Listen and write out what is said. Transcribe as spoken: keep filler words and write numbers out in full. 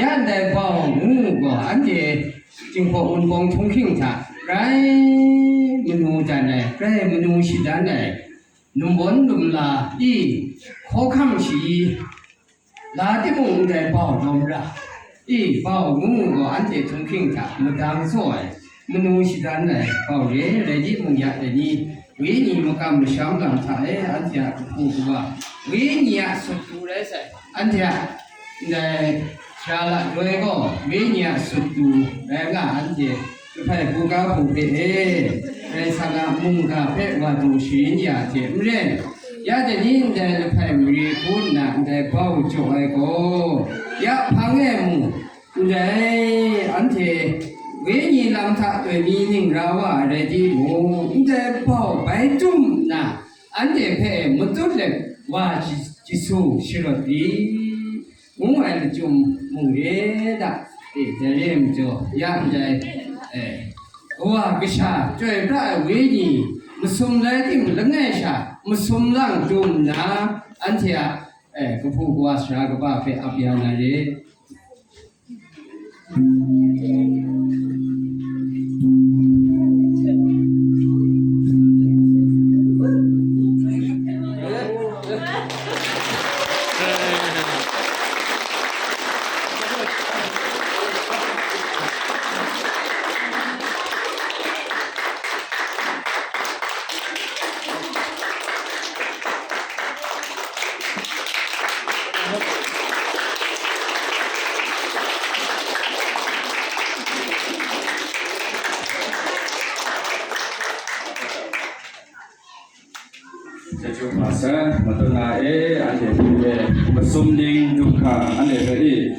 Ya ndai bau ngu gaw, anhte Jinghpaw Wunpawng Htunghking hta grai manu dan ai, grai manu shadan ai, numbawn numla i, hkawhkam shayi, la timung ndai bau dawm ra i, bau ngu gaw, anhte Htunghking hta madang tsaw ai, manu shadan ai bau re, rai timung, ya dai ni, wenyi makam masham lam hta e, anhte a kahpu kawa, wenyi a sut pru rai sai, anhte a ndai sara la doi gaw, wenyi a sut pru rai nga, anhte Jahpai buga hpung hpe e, Karai Kasang a mungga hpe wa du sharin ya hte maren, ya dai ni ndai Lahpai mari hku nna ndai bau jaw ai gaw, ya hpang e mu, ndai anhte wenyi lam hta doi mi ning ra wa ai rai timung, ndai bau bai tum nna, anhte hpe matut let wa ji-, jisu sharawt ri, ngu ai lachyum mung re da. E, dai re ai majaw, ya ndai, e, kawa kasha chyoi pra ai wenyi masum lai tim, langai sha masum lang dum nna, anhte a, e, kahpu kawa sara kaba hpe ap ya na re. Chyeju hpa san, matut na e, anhte hpe masum ning du hkra anhte hpe i.